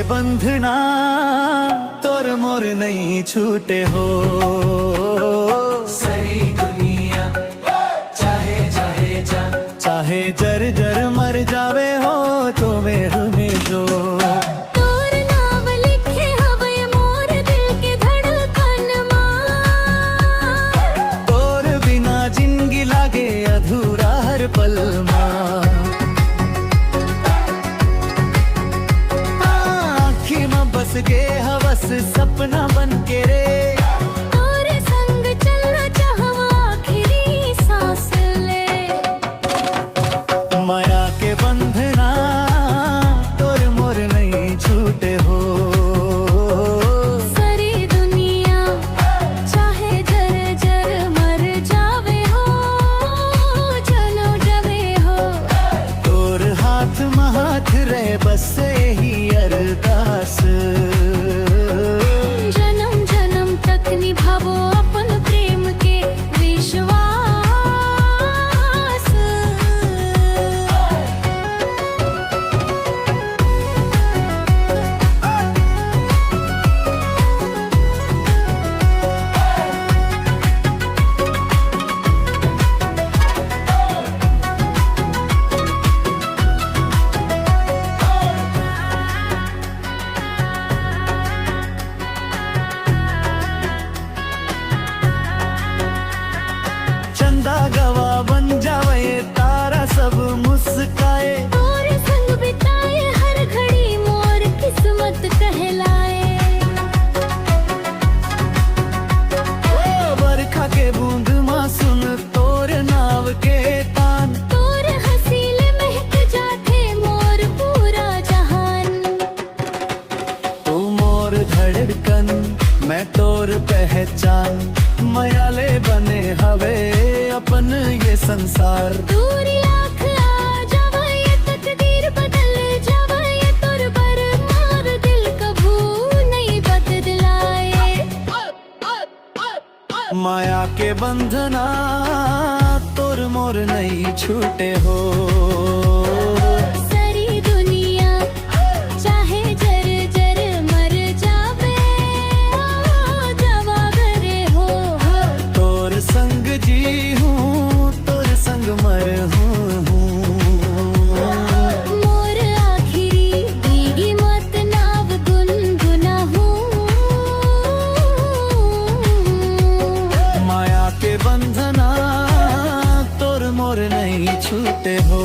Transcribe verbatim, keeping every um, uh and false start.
बंधना तोर मोर नइ छूटे हो। सरी दुनिया चाहे जाहे जा, चाहे जर जर मर जावे हो, तो में हमें जो तोर नाम लिखे हवे मोर दिल के धड़कन मा। तोर बिना जिंदगी लागे अधूरा हर पल मा। आँखी में बस गे हवस सपना बन के रे। तोरे संग चलना चाहवा आखिरी सांस ले। माया के बंधना तोर मोर नइ छूटे हो। सरी दुनिया चाहे जर जर मर जावे हो, जनो जवे हो। तोर हाथ म हाथ रहे बस यही अरदास। जनम जनम तक निभावो अपन प्रेम के विश्वास। चंदा गवा बन जावे, तारा सब मुस्काए। तोरे संग बिताए हर घड़ी मोर किस्मत कहलाए। ओ बरखा के बूंद मा सुन तोर नाव के तान। तोर हंसी ले महक जाथे मोर पूरा जहान। तू मोर धड़कन, मैं तोर पहचान। मया ले बने हवे अपन ये संसार। दूरी लाख आ जावे, ये तकदीर बदल जावे, ये तोर बर मोर दिल कभू नइ बदलाए। माया के बंधना तोर मोर नइ छूटे हो। सरी दुनिया चाहे जर जर मर जावे, ओ जवा करे हो। तोर संग जी हूँ, तोर संग मर हूँ। मोर आखिरी भीगी मत नाव गुनगुनाहूँ। माया के बंधना तोर मोर नइ छूटे हो।